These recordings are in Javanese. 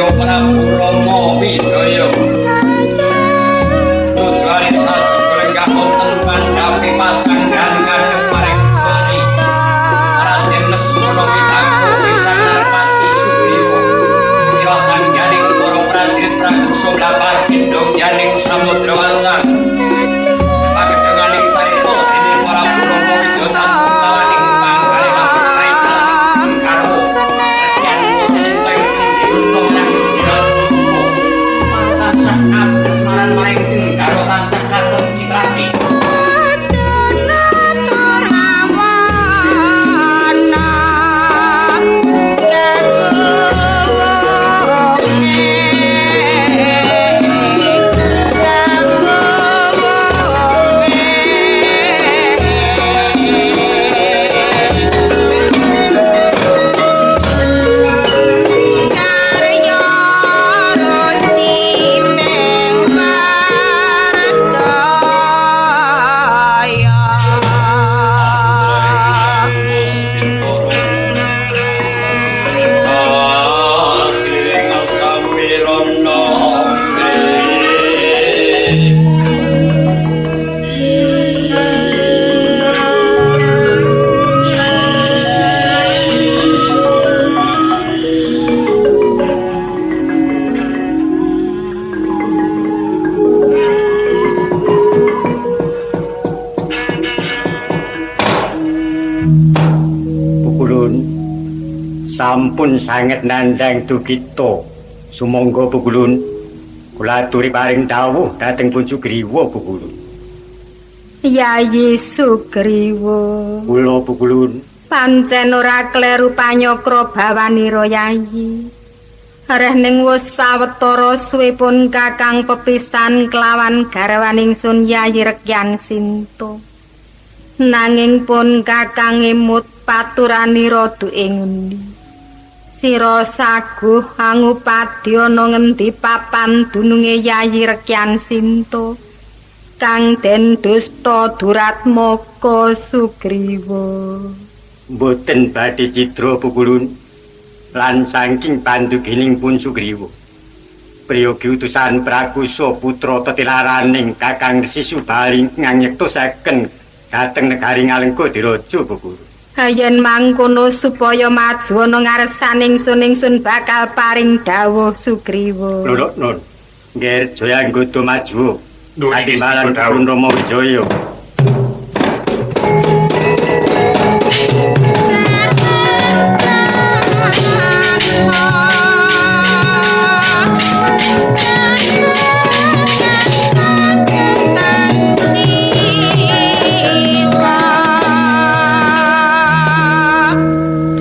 Jaya Prabu Rama Wijaya. Tujuane sajuga lenggah wonten pandhapi pasanggan ngadhep maring pari. Raden Lesmana pitangku pisan Narpati Sugriwa. Ira sangganing para prajurit Prabu Somlapar gendong yaning samudra wasang. Pagedanganing carita dene Prabu Rama Wijaya tansah tawaning pangkalih lampu karo Rekyan Sinta ing Gusta marang tansah asmaran maring karo tansah katon citrati. Sampun sanget nandhang dukita. Sumangga Pukulun, kula aturi paring dawuh dhateng Pun Sugriwa Pukulun. Yayi Sugriwa. Kula Pukulun. Pancen ora kleru panyakra bawanira Yayi. Reh ning wis sawetara suwepun Kakang pepisan kelawan garwaning sun Yayi Rekyan Sinta. Nanging pun Kakang emut paturanira duke ngendi. Sira saguh angupadi ana ngendi papan dununge Yayi Rekyan Sinta kang den dusta duratmaka Sugriwa. Mboten badhe cidra Pukulun lan saking pandugining Pun Sugriwa. Priyogi utusan Prakusa putra tetilaraning Kakang Resi Subali nganyektosaken dhateng negari Ngalengka Diraja Pukulun. Yen mangkono supaya maju ana ngarsaning sun ingsun bakal paring dawuh Sugriwa. Lho nun. Nggih Jaya Anggoda maju. Katimbalan Pun Rama Wijaya.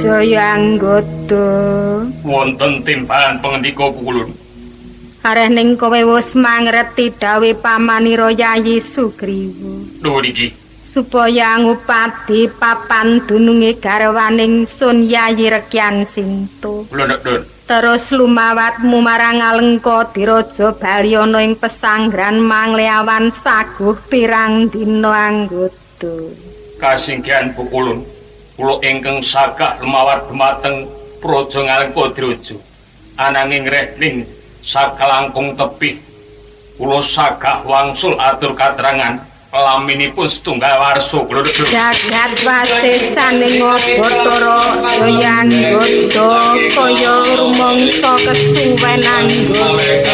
Jaya Anggoda. Wonten timbalan pangendika Pukulun. Areh ning kowe wis mangerti dawuh pamanira Yayi Sugriwa. Nuwun iki. Supaya ngupadi papan dununge garwaning sun Yayi Rekyan Sinta. Kula nduk. Terus lumawatmu marang Alengka Diraja bali ana ing pesanggran Mangleawan saguh pirang dina Anggoda. Kasinggihan Pukulun. Kula ingkang sagah lumawar dumateng Praja Ngalengka Diraja. Ananging rehning sakalangkung tebih kula sagah wangsul atur katerangan laminipun setunggal warsa kula nduk. Jagat wasesaning Bathara Jaya Anggoda kaya rumangsa kesuwen Anggoda.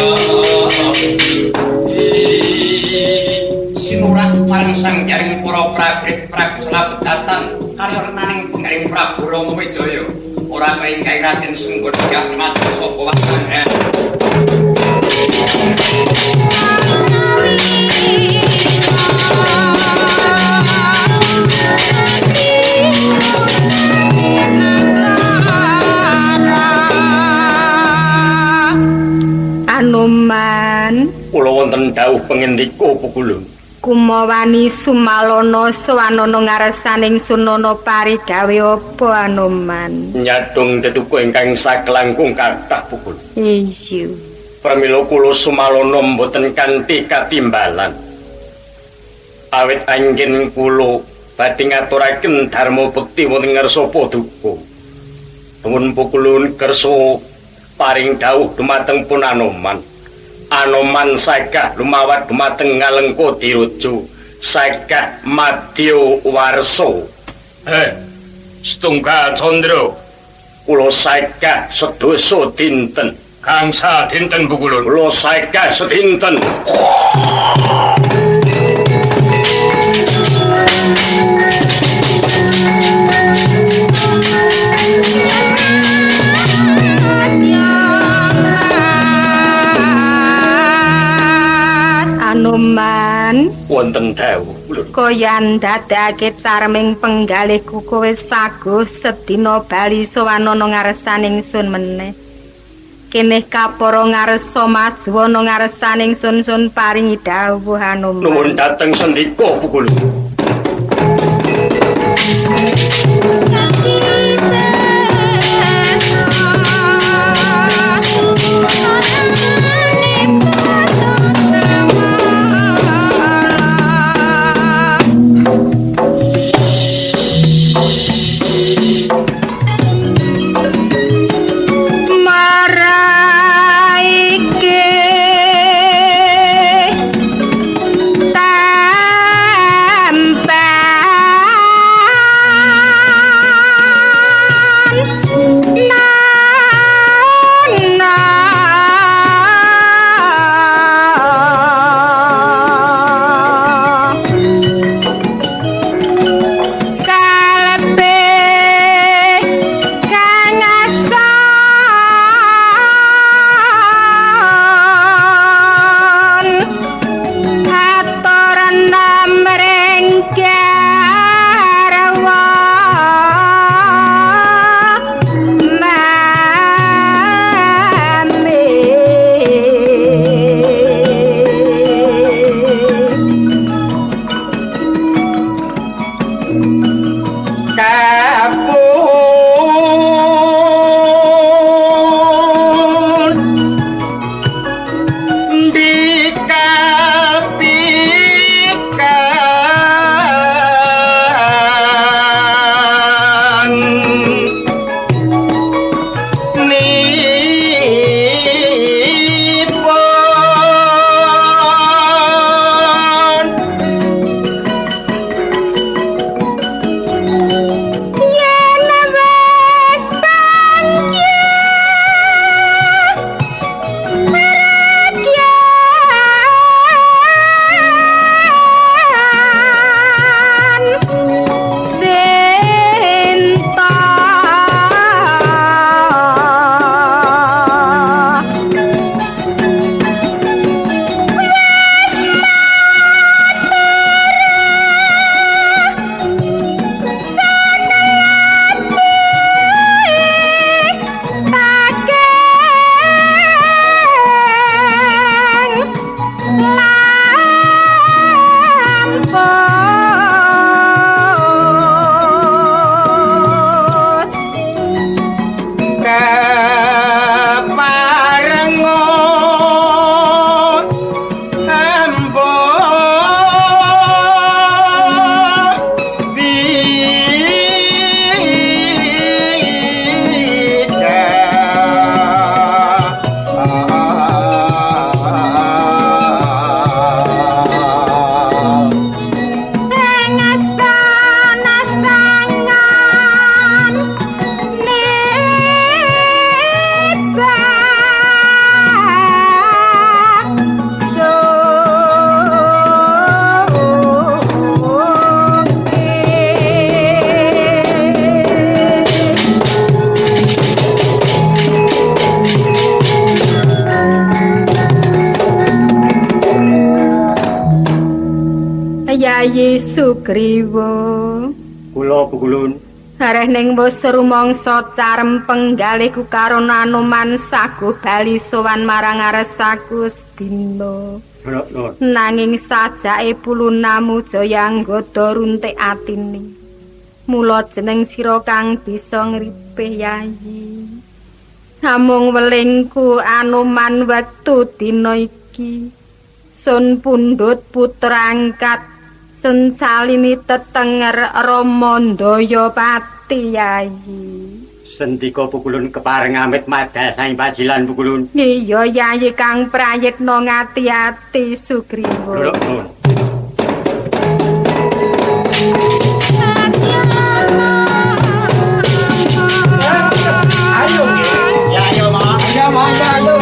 Sinurat paring sanggaring para prajurit Prabu Salabedatan karya renaning penggaring Prabu Rama Wijaya. Ora kaingkai Raden Senggono mati saka wasanggan. Anoman, kula wonten dawuh pangendika Pukulun. Kumawani Sumalana swanana ngarsaning Sunana parigawe apa Anoman? Nyadong tetuka ingkang saklangkung kathah Pukul. Iya. Pramila kula Sumalana mboten kanthi katimbalan. Awit anggen kula badhe ngaturaken dharma bekti wonten ngarsa paduka. Nuwun Pukulun kersa Paring dawuh dumateng pun Anoman. Anoman sagah lumawat dumateng Ngalengka Diraja, sagah madya warsa. Setunggal candra. Kula sagah sedasa dinten. Gangsal dinten Pukulun. Kula sagah sedinten. Anoman, wonten dawuh kula. Kaya ndadekake carming penggalihku kowe saguh sedina bali sowan ana ngarsaning sun meneh. Keneh kapara ngarsa maju ana ngarsaning sun sun paringi dawuh Anoman. Nuwun dhateng sendika Pukulun. Yayi Sugriwa. Kula Pukulun. Areh ning wis rumangsa carem penggalihku karo Anoman saguh bali sowan marang aresaku sedina. Nanging sajake pulunamu jaya nggodha runtik atine. Mula jeneng sira kang bisa ngripih Yayi. Namung welingku Anoman wektu dina iki. Sun pundhut putra angkat sun salini tetenger Rama Ndayapati Yayi. Sendika Pukulun kepareng amit madal saking pasilan Pukulun. Iya Yayi kang prayitna ngati-ati Sugriwa. Lho, nuwun. Ayo nggih. Ya ayo, Ma. Ya, Ma, ya ayo.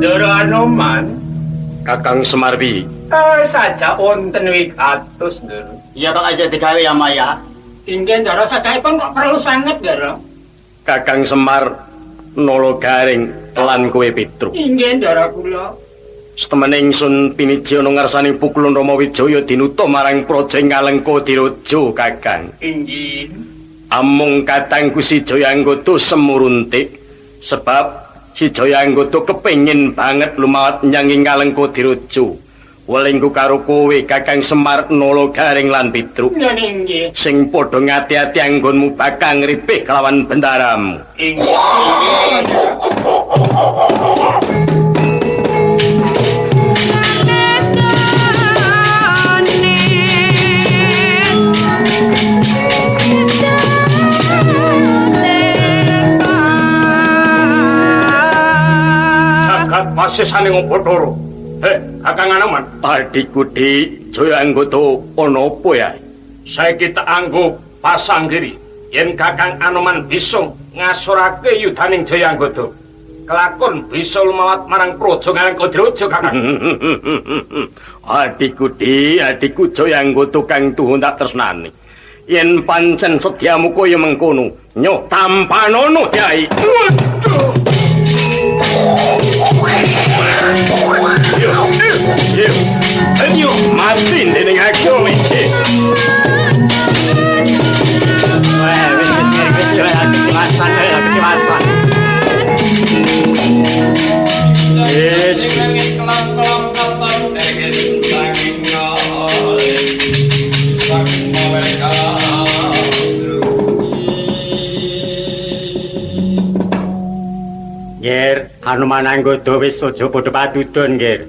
Ndoro Anoman, Kakang Semarwi. Saja wonten wigatos, Ndoro. Iya kok aja digawe ya Maya. Inggih, Ndoro, sajahipun kok perlu sanget, Ndoro. Kakang Semar Nolo Garing lan kowe Petruk. Inggih, Ndoro kula. Setemene ingsun piniji ana ngarsane Pukulun Rama Wijaya dinuta marang Praja Ngalengka Diraja Kakang. Inggih. Amung katangku si Jayanggata semuruntik sebab si Jayanggata kepengin banget lumawat nyang Ngalengka Diraja. Welingku karo kowe Kakang Semar Nala Garing lan Petruk. Inggih. Sing padha ngati-ati anggonmu bakal ngripih kelawan bendaramu. Inggih. Jagat pasisaning Bathara. Kakang Anoman, Adikku Dik Jayanggata ana apa ya? Saiki tak anggo pasanggiri yen Kakang Anoman bisa ngasorake yudaning Jayanggata. Kelakon bisa lumawat marang Praja Ngalengka Diraja, Kakang. Adikku Dik, adikku Jayanggata kang tuhun tak tresnani. Yen pancen sedyamu kaya mengkono, nyoh tampanono Kyai. Yo, mati dening aku iki. Wah, wis wis wis aku ketiwasan, aku ketiwasan. Yes. Nger, Hanuman Anggada wis aja padha padudon, Nger.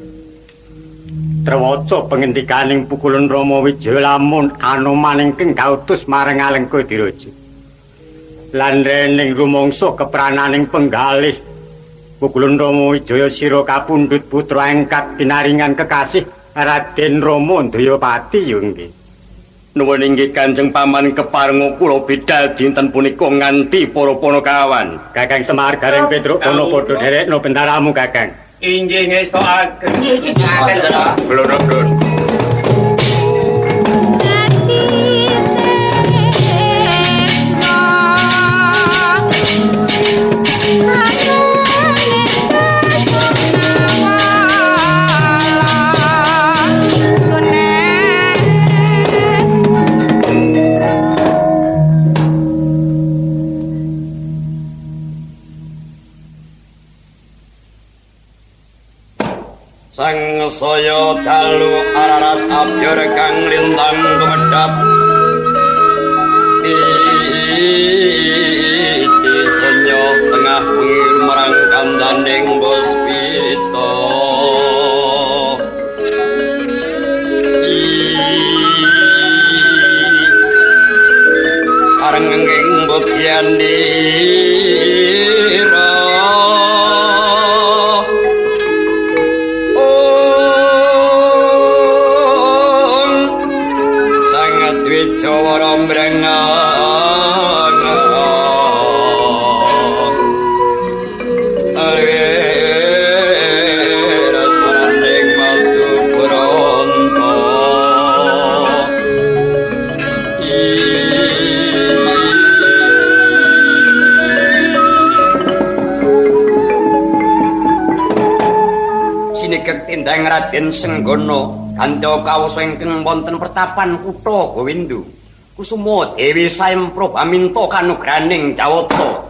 Trewaca pengendikaning Pukulun Rama Wijaya lamun Anoman ingkang kautus marang Alengka Diraja. Lan rening rumangsa keprananing penggalih Pukulun Rama Wijaya sira kapundhut putra angkat pinaringan kekasih Raden Rama Ndayapati ya nggih. Nuwun inggih Kanjeng Paman keparenga kula bidal dinten punika nganti para panakawan. Kakang Semar Gareng Petruk kono padha dherekno bendaramu Kakang. Inggih ngestokaken. Ngaten, Ndara. Blonok-blon. Sang saya dalu araras abyor kang lintang tumedhap iti senya tengah wengi marang kandaning bospita. Arenging bodyanira Jawara mrengang alwira saraning matu bronto. Sinigek tindang Raden Senggana gandha kawasa ingkang wonten pertapan kutha Gowindu. Kusuma Dewi Saem Prabaminta kanugraning Jawata.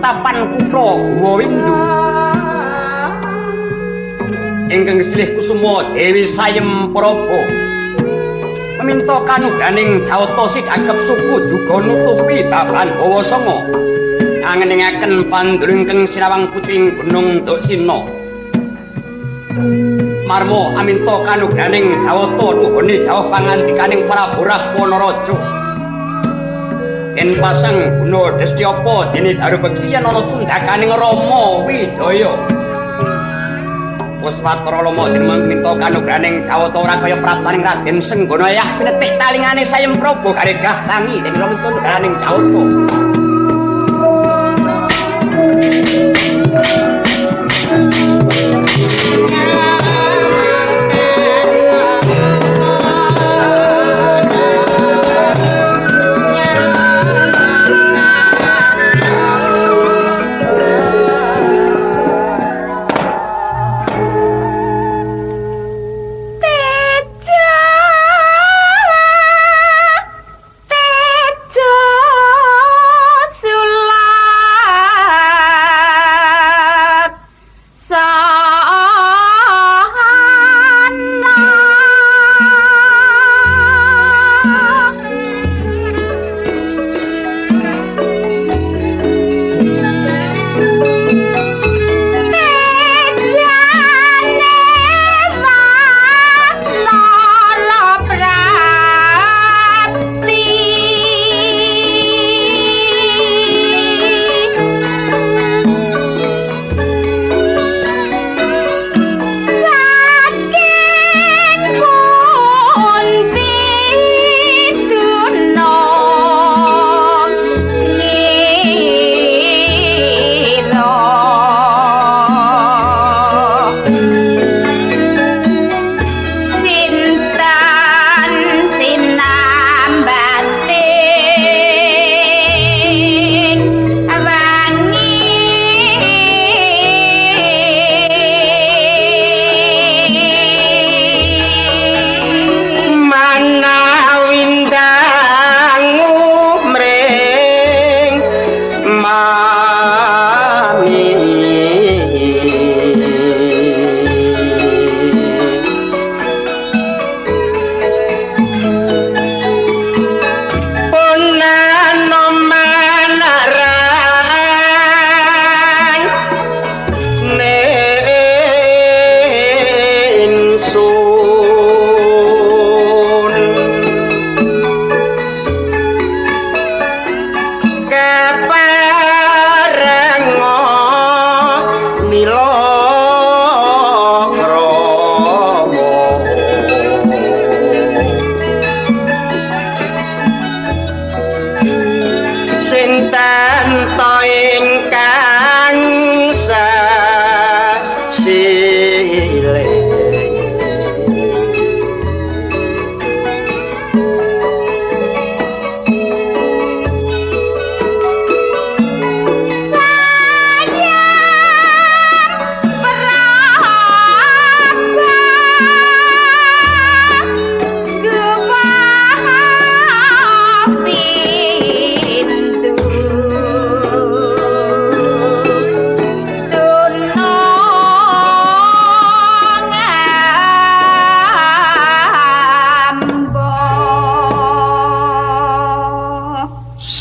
pertapan kutha Guwa Windu. Ingkang silih Kusuma Dewi Sayem Praba meminta kanugraning Jawata sidhakep suku juga nutupi babahan hawa sanga angeningaken pandhuring ingkang sinawang pucuking gunung Daksina. Marma aminta kanugraning Jawata nuhuni dawuh pangandikaning Prabu Rahwana Raja. Yen pasang guna destiapa dene daru beksi yen ana cundhakaning Rama Wijaya. Puswatara lama dene minta kanugraning Jawata ora kaya praptaning Raden Senggana yah pinetik talingane Sayem Praba garegah tangi dene minta kanugraning Jawata.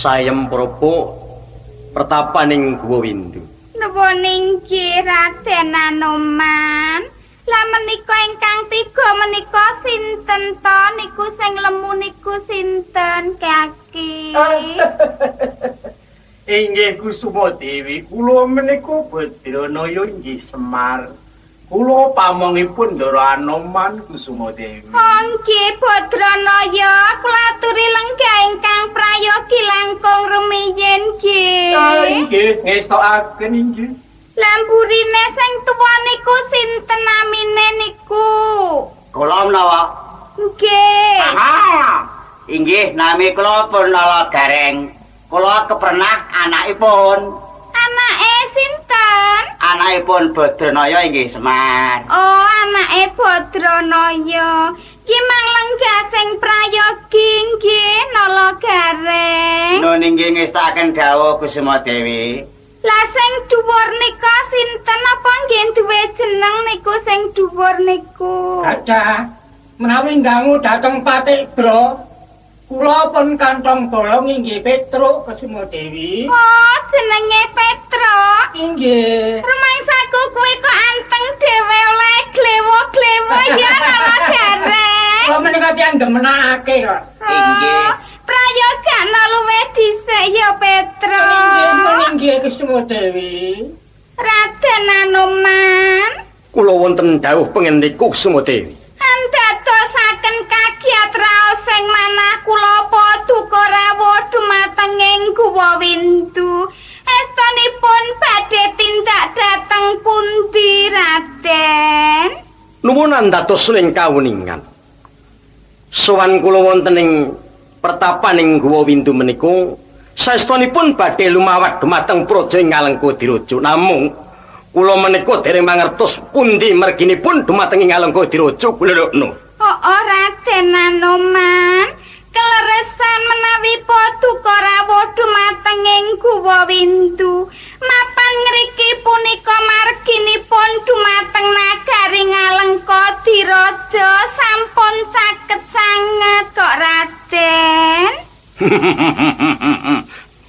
Sayem Praba pertapaning Guwa Windu. Nuwun inggih Raden Anoman. Lah menika ingkang tiga menika sinten to niku sing lemu niku sinten kaki? Inggih Kusuma Dewi, kula menika Badranaya inggih Semar. Kula pamongipun Ndara Anoman Kusuma Dewi. Oh nggih Badranaya, kula aturi lenggah ingkang prayogi langkung rumiyin nggih. Nggih, ngestokaken inggih. Lah mburine sing tuwa niku sinten namine niku? Kula menawa? Nggih. Aha. Inggih nami kula Purnala Gareng. Kula kepernah anakipun. Anake sinten? Anakipun Badranaya inggih Semar. Oh, anake Badranaya. Ki mang lenggah sing prayogi nggih Nala Gareng. Nun inggih ngestakaken dawuh Kusuma Dewi. Lah sing dhuwur nika sinten apa nggih duwe jeneng niku sing dhuwur niku? Dadah. Menawi ndangu dhateng Patik Bro, kula pun kantong bolong inggih Petruk Kusuma Dewi. Oh, jenenge Petruk. Inggih. Rumangsaku kuwi kok anteng dhewe oleh glewo-glewo ya Nala Gareng. Kula menika tiyang demenake kok. Inggih. Prayogana luwih dhisik ya Petruk. Inggih, Kusuma Dewi. Raden Anoman. Kula wonten dawuh pangendika Kusuma Dewi. Andadosaken kagiat raos ing manah kula paduka rawuh dumateng ing Guwa Windu. Estunipun badhe tindak dhateng pundi, Raden? Nuwun andados ing kawuningan. Sowan kula wonten ing pertapaning Guwa Windu menika saestunipun badhe lumawat dumateng praja ing Alengka Diraja. Namung kula menika dereng mangertos pundi merginipun dumateng ing Alengka Diraja kula lokno. Oh, Raden Anoman, keleresan menawi paduka rawuh dumateng ing Guwa Windu. Mapan ngriki punika marginipun dumateng nagari Ngalengka Diraja sampun caket sanget kok, Raden.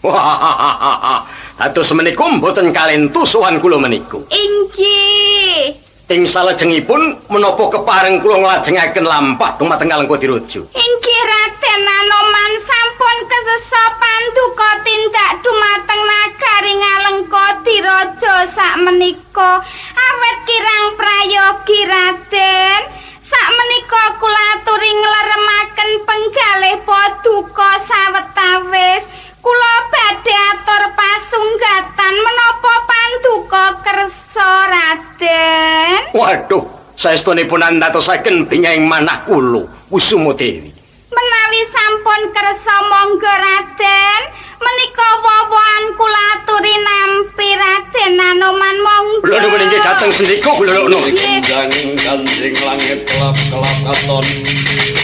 Wah, atus menika mboten kalentu sowan kula menika. Inggih. Ing salajengipun menapa kepareng kula nglajengaken lampah dumateng Alengka Diraja. Inggih Raden Anoman sampun kesesa panduka tindak dumateng nagari Ngalengka Diraja sakmenika. Awet kirang prayogi Raden. Sakmenika kula aturi ngleremaken penggalih paduka sawetawis. Kula badhe atur pasunggatan menapa panduka kersa Raden. Waduh, saestunipun andatosaken bingahing manah kula Kusuma Dewi. Menawi sampun kersa monggo Raden, menika wowoan kula aturi nampi Raden Anoman monggo. Kula nuwun inggih dhateng sendika kula lokno. Gandeng gandeng langit kelap-kelap katon.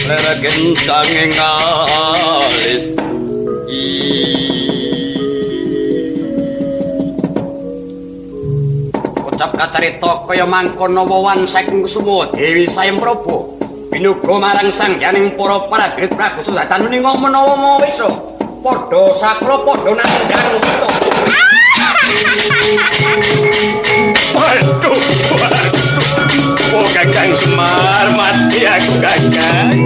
Leragen sanging alis. Ucap kacarita kaya mangkono wowan saking Kusuma Dewi Sayempraba pinuga marang sangyaning para prajurit Prabu Sudatan meninga menawa mawisa padha sakla padha nandhang kita. Waduh, waduh. Oh, Kakang Semar, mati aku Kakang.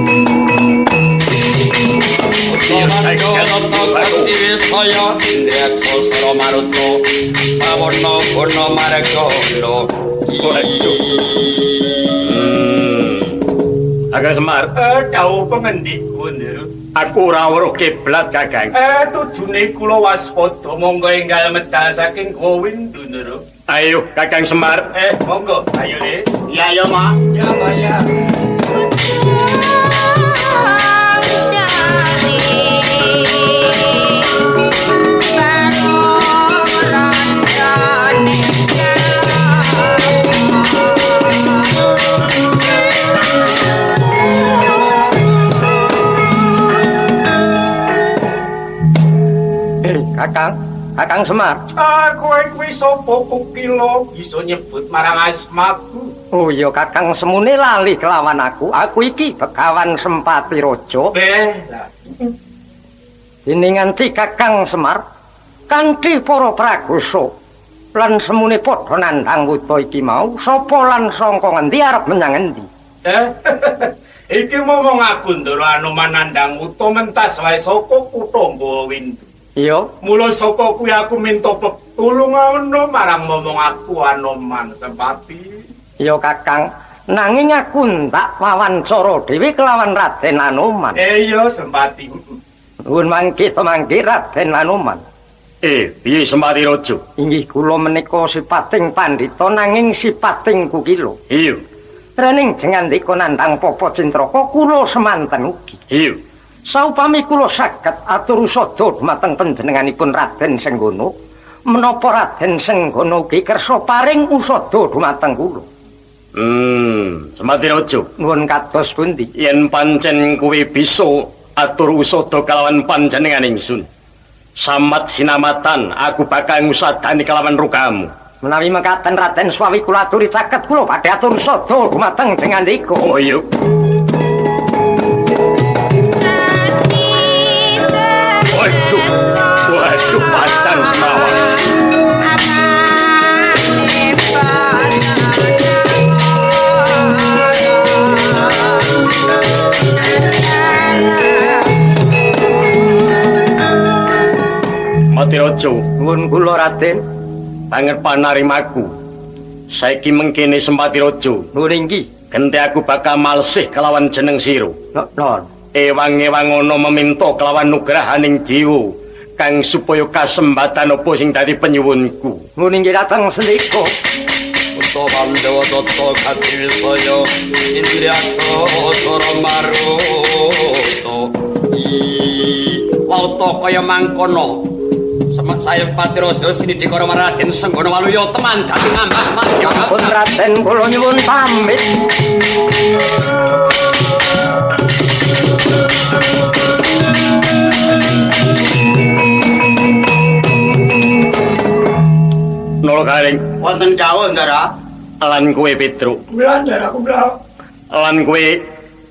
Saya Indraksa Sara Maruta Pawana Gana Margana. Waduh. Kakang Semar, dawuh pangendika, Nduk. Aku ora weruh kiblat, Kakang. Tujune kula waspada monggo enggal medal saking Guwa Windu, Nduk. Ayo, Kakang Semar. Monggo, ayo Le. Ya, ayo, Mak. Ya, Mak, ya. Kakang, Kakang Semar. Kowe kuwi sapa kukila bisa nyebut marang asmaku? Oh iya Kakang semune lali kelawan aku. Aku iki Begawan Sempati Raja. Lah. Dene nganti Kakang Semar kanthi para pragosa lan semune padha nandhang wuta iki mau, sapa lan sangka ngendi arep menyang endi? Iki momong aku Ndara Anoman nandhang wuta mentas wae saka kutha Guwa Windu. Iya, mula saka kuwi aku minta pitulungan marang momong aku Anoman Sempati. Iya Kakang, nanging aku ndak wawancara dhewe kelawan Raden Anoman. Iya Sempati. Nuwun mangke to mangke Raden Anoman. Piye Sempati Raja? Inggih kula menika sipating pandhita nanging sipating kukila. Iya. Rening jengandika nandhang papa cintraka kula semanten ugi. Iya. Saupami kula saged atur usada dhumateng panjenenganipun Raden Senggono, menapa Raden Senggono ugi kersa paring usada dhumateng kula? Sempati Raja. Nuwun kados pundi? Yen pancen kowe bisa atur usada kalawan panjenengan ingsun, Samat sinamatan aku bakal ngusadani kelawan rukamu. Menawi mekaten Raden Swawi kula aturi caket kula badhe atur sada dumateng jengandika. Oh iya. Waduh, waduh padang semawan. Matiraja, Nuwun kula Raden. Banget panarimaku. Saiki mengkene Sempatiraja, Nuwun inggih. Gente aku bakal malsih kelawan jeneng sira. Non. Ewang-ewang ana meminta kelawan nugrahaning dewa kang supaya kasembatan apa sing dadi penyuwunku. Nuwun inggih dateng sendika. Uta Pandawa tata katiwisaya indriyaksa sara maruta. Wauta kaya mangkono. Semek saya Patiraja sinidhika Raden Senggana Waluya teman jati ngambah madya. Pun Raden kula nyuwun pamit. Nolo Gareng, Wonten dawuh, Ndara. Lan kowe Petruk, Kula Ndara kula. Lan kowe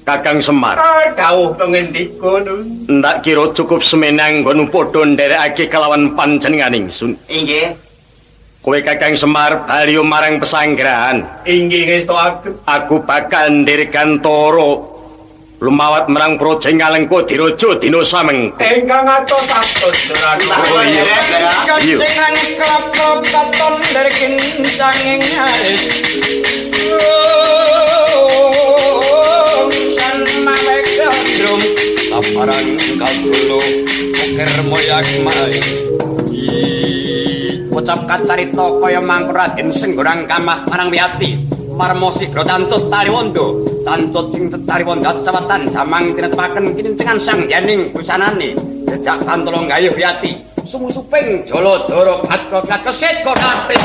Kakang Semar. Ah, dawuh pengendika nun. Ndak kira cukup semene anggonmu padha nderekake kelawan panjenengan ingsun. Inggih. Kowe Kakang Semar bali marang pesanggrahan. Inggih ngestokaken. Aku bakal nderek gantara lumawat marang praja Ngalengka Diraja dina samengko. Ingkang atos-atos Ndara. Oh iya. Iya. Kancengan klop-klop katon dari kencanging aris. San mawe gandrung Saparang kagula ukir moyak mae. Ucap kacarita kaya mangko Raden Senggorang kamah marang Wiyati. Marma sigra cancut taliwondo. Cancut sing cetaliwondo cawatan jamang tinetepaken kinencengan sang yening busanane. Jejak pantala gayuh Wiyati. Sumusuping jaladara gatkat kesit kapit.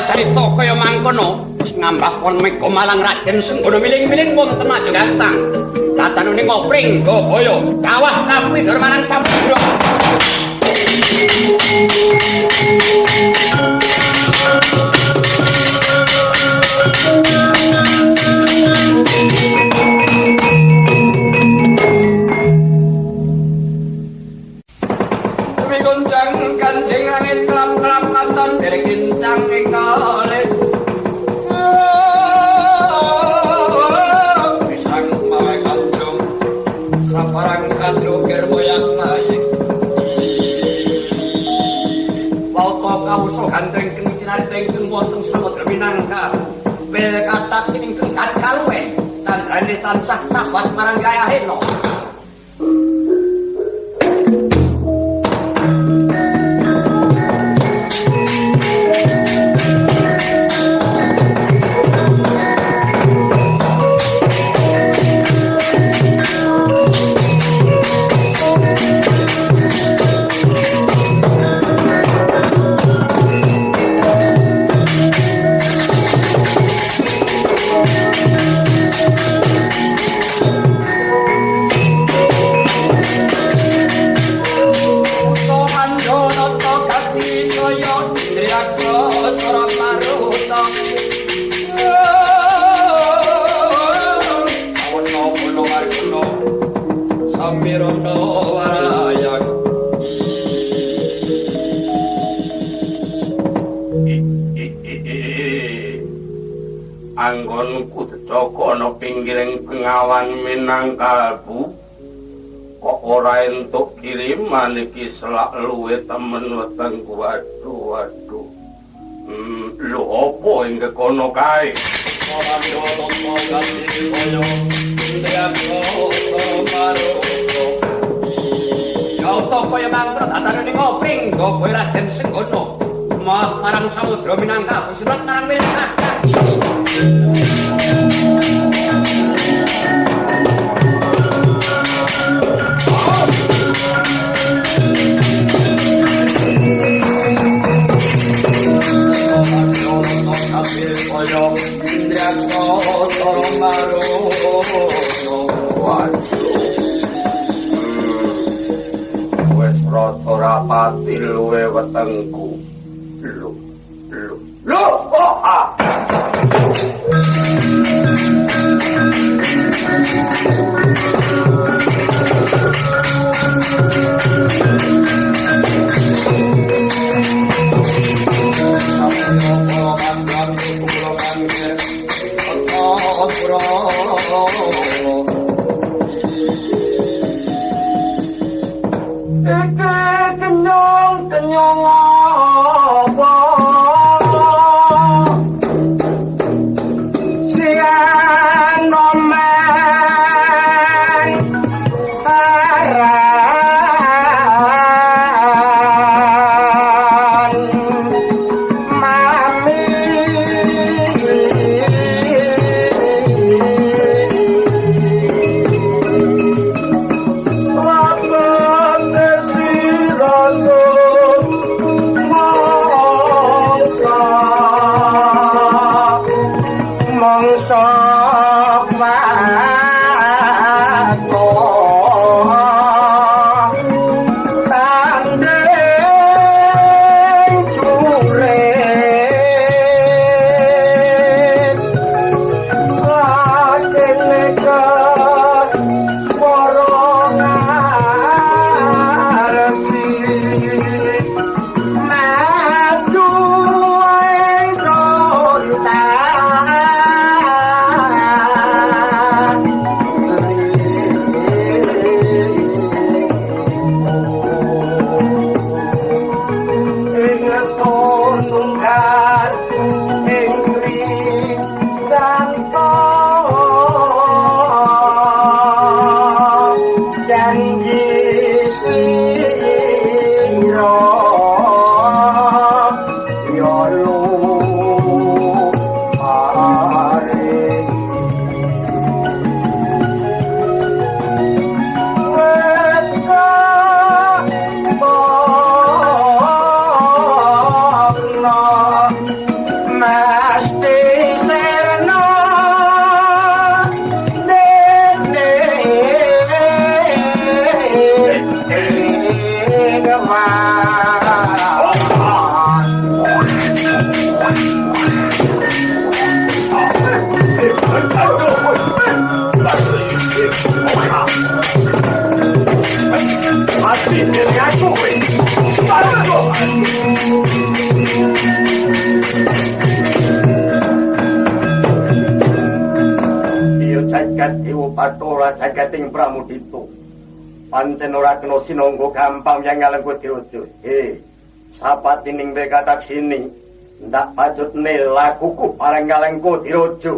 Carita kaya mangkono wis ngambah pon mega malang Raden Senggana miling-miling wonten Majalengka. Datanune ngopring gobaya kawah kapindhor marang samudra. Goncang kancing langit kelap-kelap katon derek kencang ing alis. Pisang mawe kandrung saparang kandrung kirmoyak mayik. Wauta kawusa gandreng kencinaring ing wonten samudra minangka. Bel katak sining tengkat kaluwe tandrane tansah sabat marang Yayahena. Anggonku dejaka ana pinggiring bengawan Minangkalbu kok ora entuk kiriman iki selak luwe temen wetengku. Waduh waduh. Lho apa ing kono kae? Ya uta kaya mangkono datanane ngopring gobohe Raden Senggana. Mah marang samudra Minangkabau sirat marang Minangkabau. Kakangku. Lho, lho, lho, oh ah. Kenyong apa sianoman aran mami Jagating Pramudita. Pancen ora kena sinangga gampang yang ngalengku diraja. He, sapatining wekataksini ndak pacutne lakuku parang ngalengku diraja.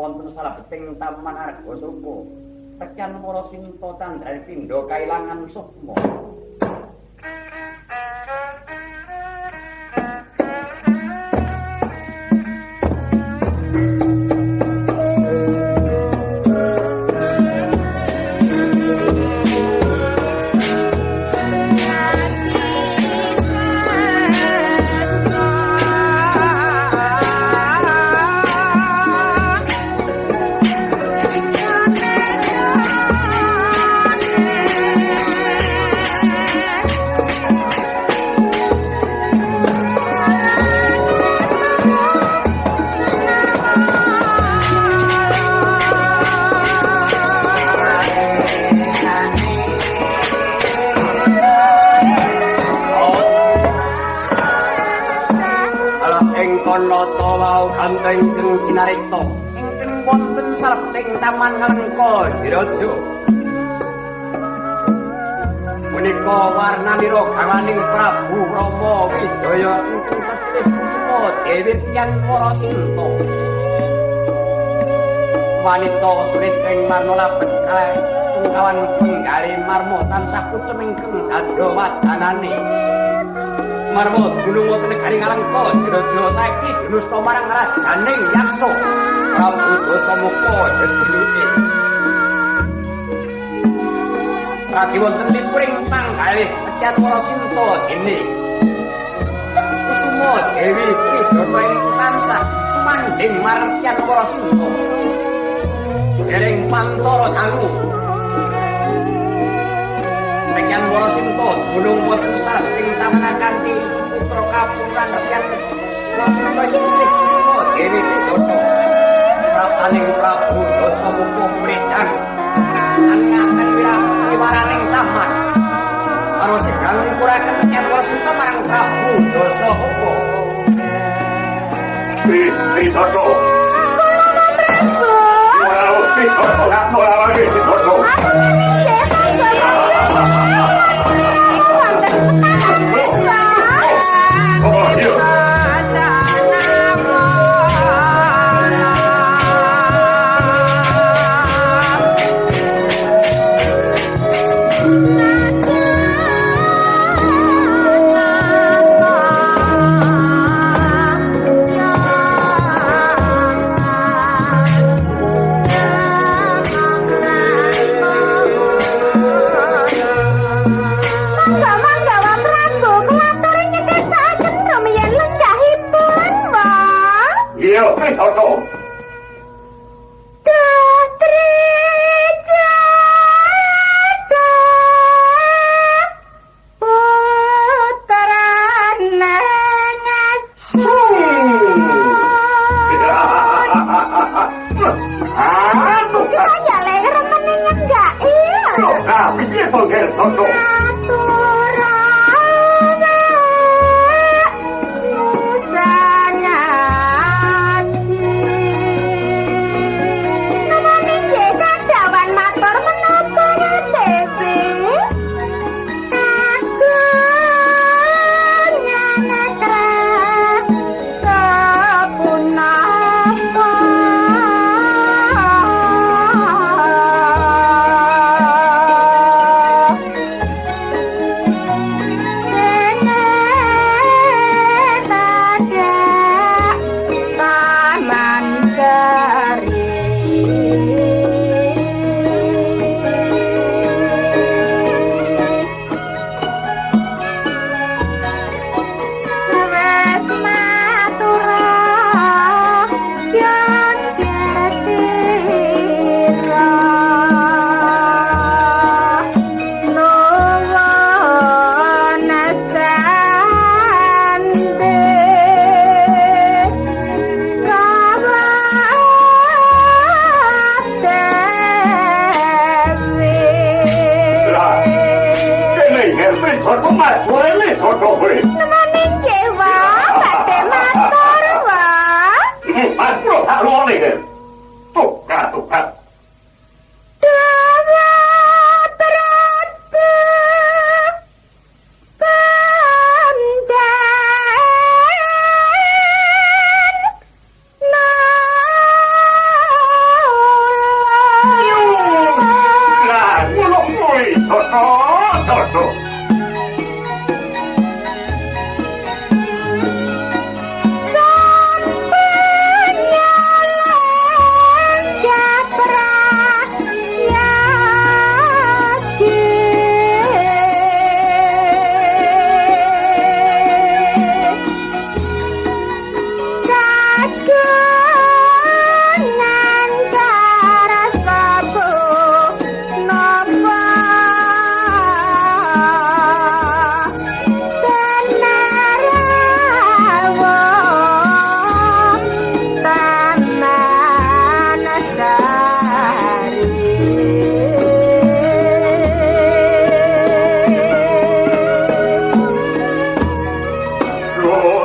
Wonten salebeting Taman Argasoka. Tekan para sinta tandhane pindha kailangan sukma. Yeah. Menika nata wau ganteng ingkang cinarita ingkang wonten salebeting Taman Ngalengka Diraja. Menika warnanira garwaning Prabu Rama Wijaya ingkang sesilih Kusuma Dewi Tyan Warasinta. Wanita sulistring marna labet kalih sungkawan penggalih marma tansah kucem ingkang dadha wadanane. Marma dunung wonten negari Ngalengka Diraja saiki dinusta marang rajaning Yaksa Prabu Dasamuka jejeluke. Radi wonten lipuring panggalih Tyan Warasinta dene Kusuma Dewi Tridata ingkang tansah sumandhing marang Tyan Warasinta. Dereng pantara dangu Tyan Warasinta dunung wonten salebeting taman kanthi putra kapuran Tyan Warasinta ing Sri Kusuma Dewi Tridata. Prataning Prabu Dasamuka mredang angaken wiwaraning taman. Karo sigang ngupuraken Tyan Warasinta marang Prabu Dasamuka. Tridata.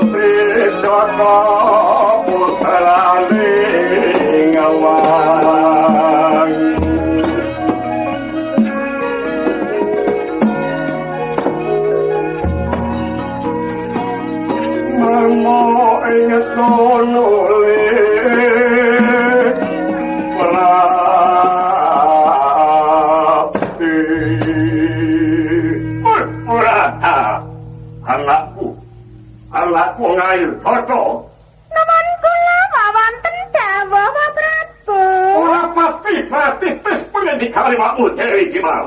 Trisata. Ingsun ora anakku anakku ngayu cocok nuwun kula wonten dawuh Pak Prabu ora pasti pasti wis pengendikane makmu dhewe iki mau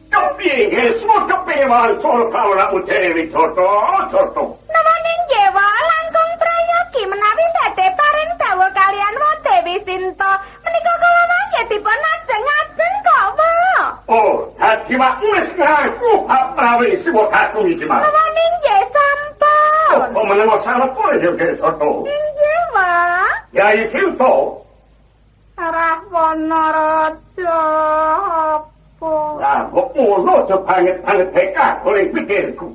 kepiye ngesmu kepiye mangsur kawulamu dhewe cocok cocok nuwun inggih langkung prayogi menawi badhe paring dawuh kaliyan Wa Dewi Sinta menika kula mangke dipun ajeng-ajeng kok Pak. Oh, dadi makmu wis ngaku hak prawi siwa kakung iki mau. Nuwun inggih sampun. Oh, menengo sarepe ya Cocok. Inggih, Pak. Yai Sinta. Rahwana raja apa? Lah kok ngono aja banget-banget tekah oleh pikirku.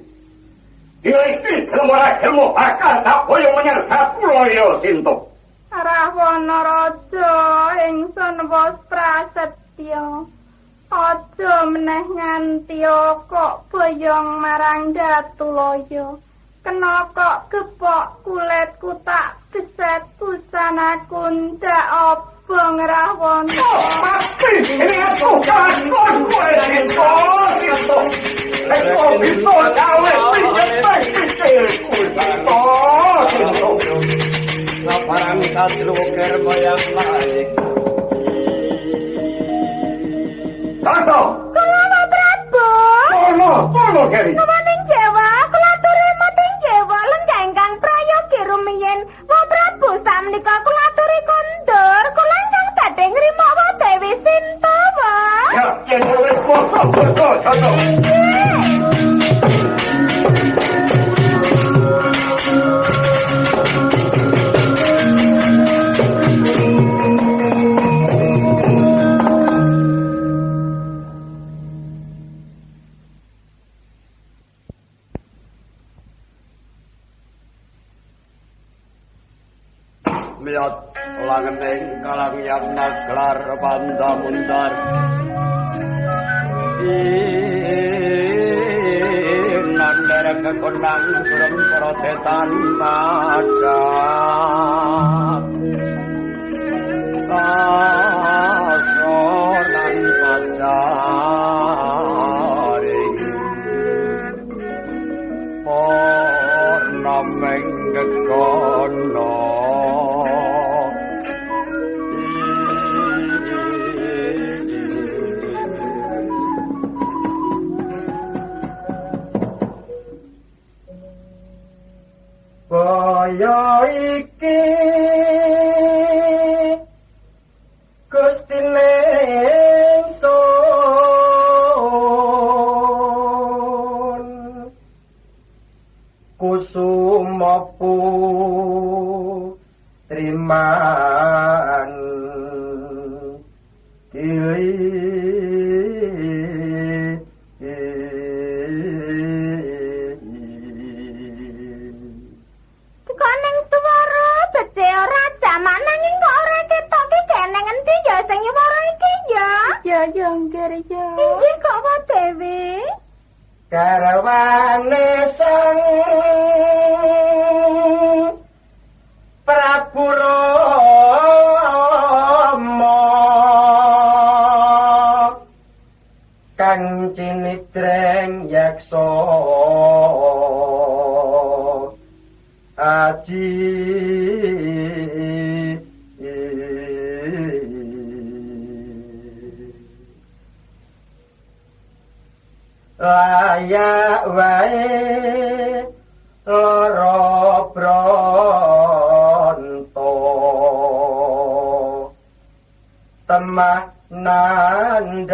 Dina iki gelem ora gelem bakal tak boyong menyang Sapulaya Sinta. Rahwana raja ingsun wis prasetya. Aja meneh nganti kok boyong marang Datulaya. Kena kok gepok kulitku tak geset busanaku ndak obong Rahwana. Oh, pasti ini aku kakon kowe Sinta Sinta. Eko bisa gawe pijet pikirku Sinta Sinta. Sabarang kadrukir moyang laik. Tanto. Kula Pak Prabu. Kono, kono keri. Nuwun Jawa, kula aturi mating Jawa lenggah ingkang prayogi rumiyin. Pak Prabu sakmenika kula aturi kondur, kula ingkang badhe ngrima Wa Dewi Sinta, Pak. Ya, yen wis poso, poso, poso. Miyat langening kalangyan naglar pandamundar Nandere kekonang surem protetan madat Asonan pacaring Pornameng gegono Kaya iki Gusti ingsun Kusuma putriman Dili Nanging kok ora ketok ki keneng endi ya sing nyuwara iki ya? Ya ya nggih ya. Inggih kok Wa Dewi? Garwane sang Prabu Rama kang cinitreng yaksa aji layak wae lara bronto temah nandang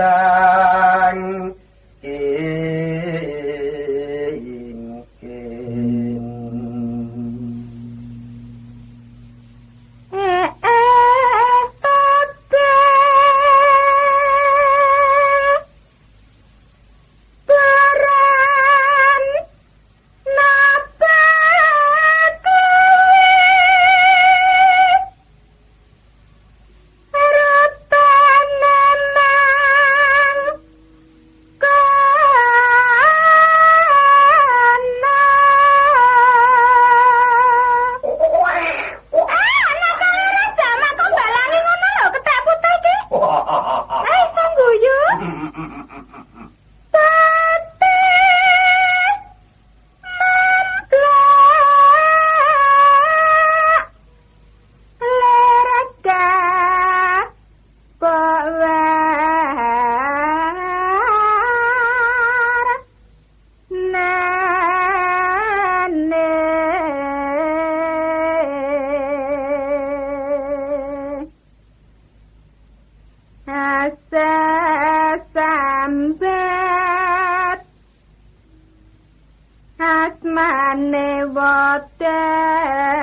Asmane Dewi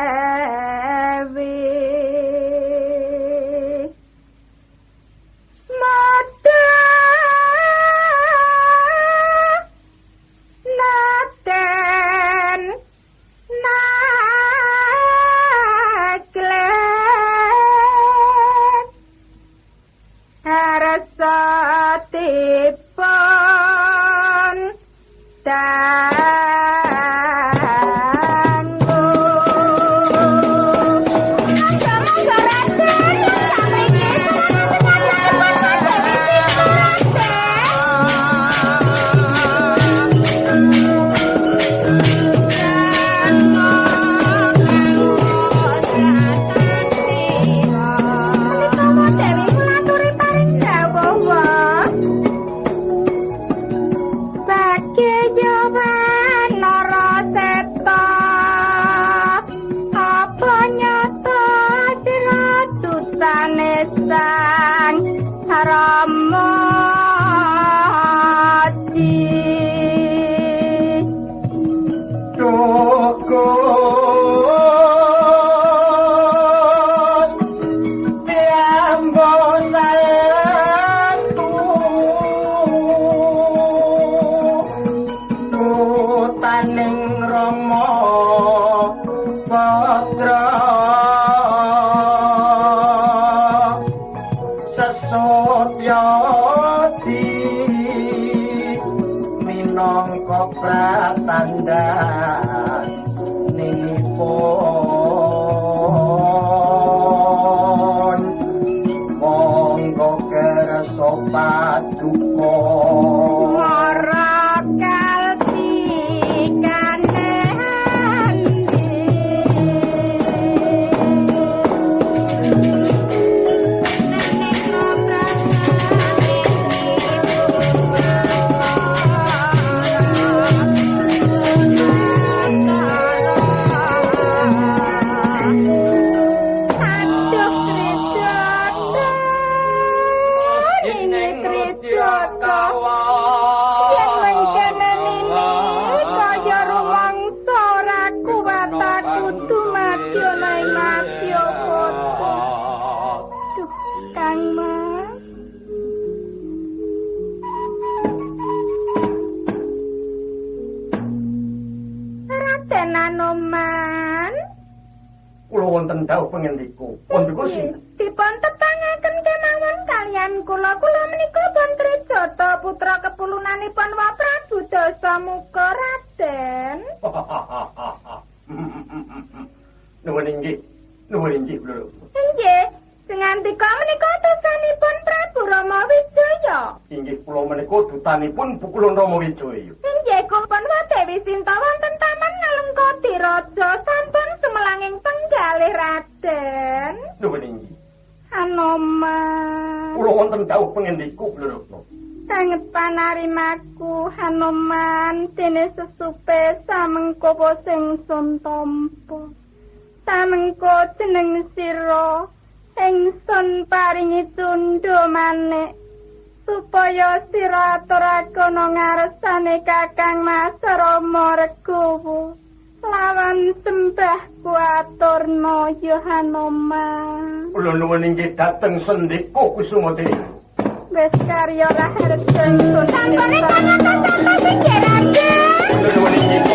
Mata Naten Naklet Harasatipun Dutanipun Pukulun Rama Wijaya. Inggih kula Dewi Sinta wonten Taman Ngalengka Diraja sampun sumelanging penggalih Raden. Nuwun inggih. Hanoman. Kula wonten dawuh pengendiku Blorokno. Sanget panarimaku Hanoman dene sesupe samengko sing sun tampa. Samengko jeneng sira ingsun paringi tundha manik. Supaya sira aturakono ngarsane Kakang Mas Rama Regowo lawan sembahku aturna ya Hanoman. Kula nuwun inggih dhateng sendika Kusuma Dewi. Wis karya lahir ingsun. Sampune kang sing Raden. Kula nuwun inggih.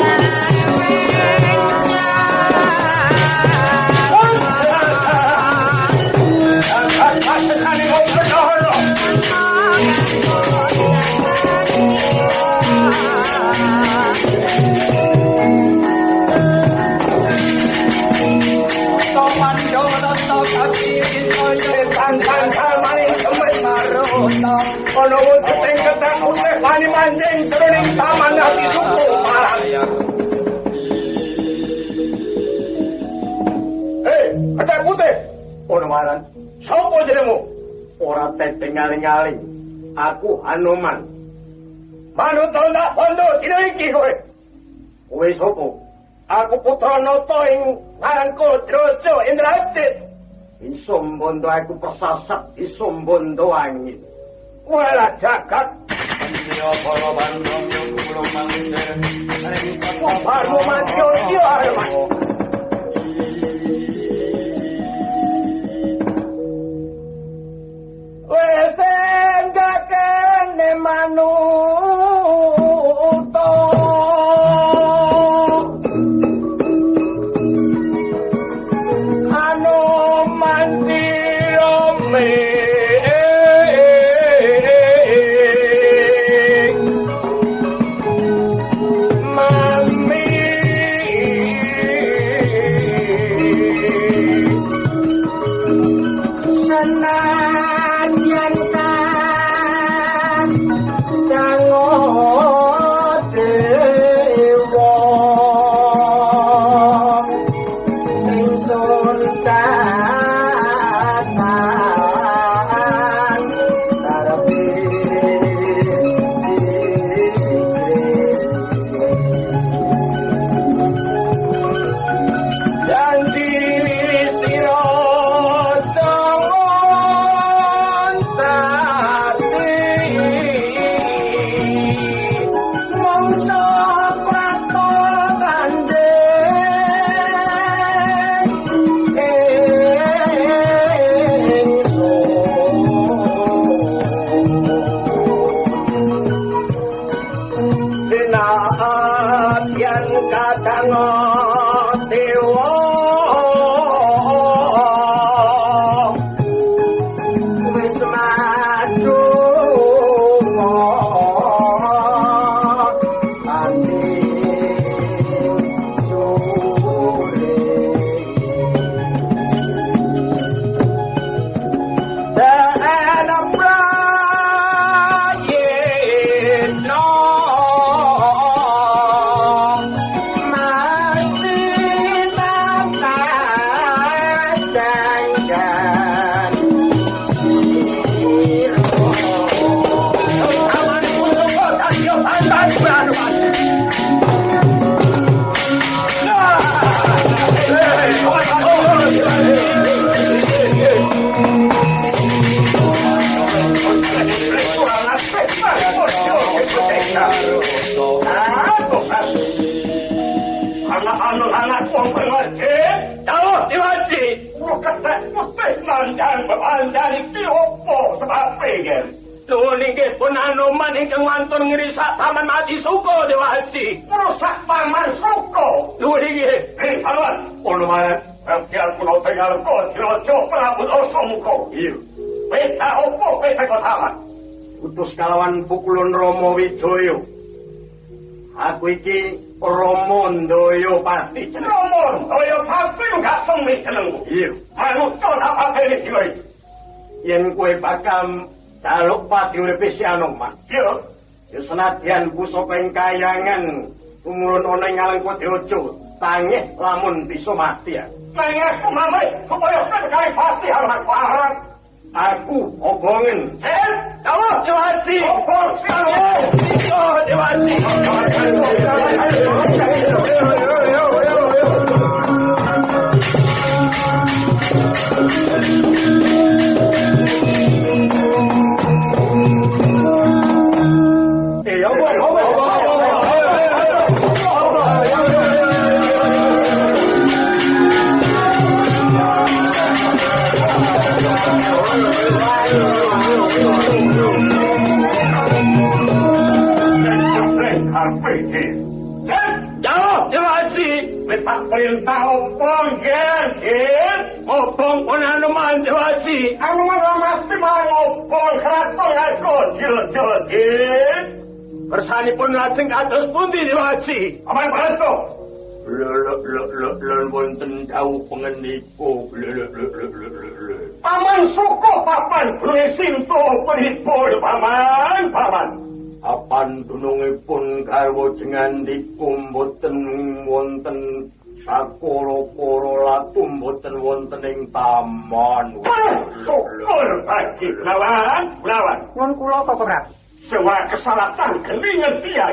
Ana wujud ing ketakute wani manjing jroning taman ati suku malang. Hei, ketak putih. Ono waran. Sopo jenengmu? Ora teteng ngaling-aling. Aku Hanoman. Manut tak bondo dina iki kowe. Kowe sapa? Aku putra Nata ing Ngarangka Draja Indrajit. Iso mbondo aku persasat, iso mbondo angin. Walah jagat. Utus kalawan pukulun Rama Wijaya. Aku iki Rama Ndayapati. Rama Ndayapati gak semi jenengku. Iya. Manut tak pateni dhewe iki. Yen kowe bakal jaluk pati uripe si Anoman. Iya. Ya senadyan pusaka ing kayangan tumurun ana ing Alengka Diraja, tangih lamun bisa mati ya. Nanging aku mameh supaya kowe gawe pati arep. Aku obongen. Dawa Dewaji. Obong siapa? Dewaji. Perintah obong nggih, obong pun Hanuman Dewaji. Hanuman mati marang obong kraton Ngarga Diraja nggih. Kersanipun lajeng kados pundi Dewaji? Aman presto. Lho lho lho lho wonten dawuh pangendika. Lho lho lho lho. Paman suko papan gununge Sinto pripun paman paman. Apan dunungipun garwa jengandika mboten wonten sakoro-koro latu mboten wonten ing taman. Syukur bagi lawan lawan. Nuwun kula Koko Prabu. Sewa kesalatan geni ngerti ya.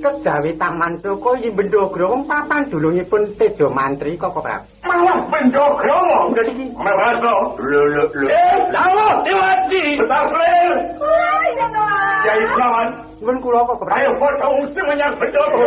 Kejawi Taman Suko iki Bendogro wong papan dulungipun Tejo Mantri Koko Prabu. Malah Bendogro lho iki. Meras lho. Lho lho lho. Lawan Dewaji. Bentar selir. Kyai Gunawan. Nuwun kula kok Ayo padha usung menyang Bendoro.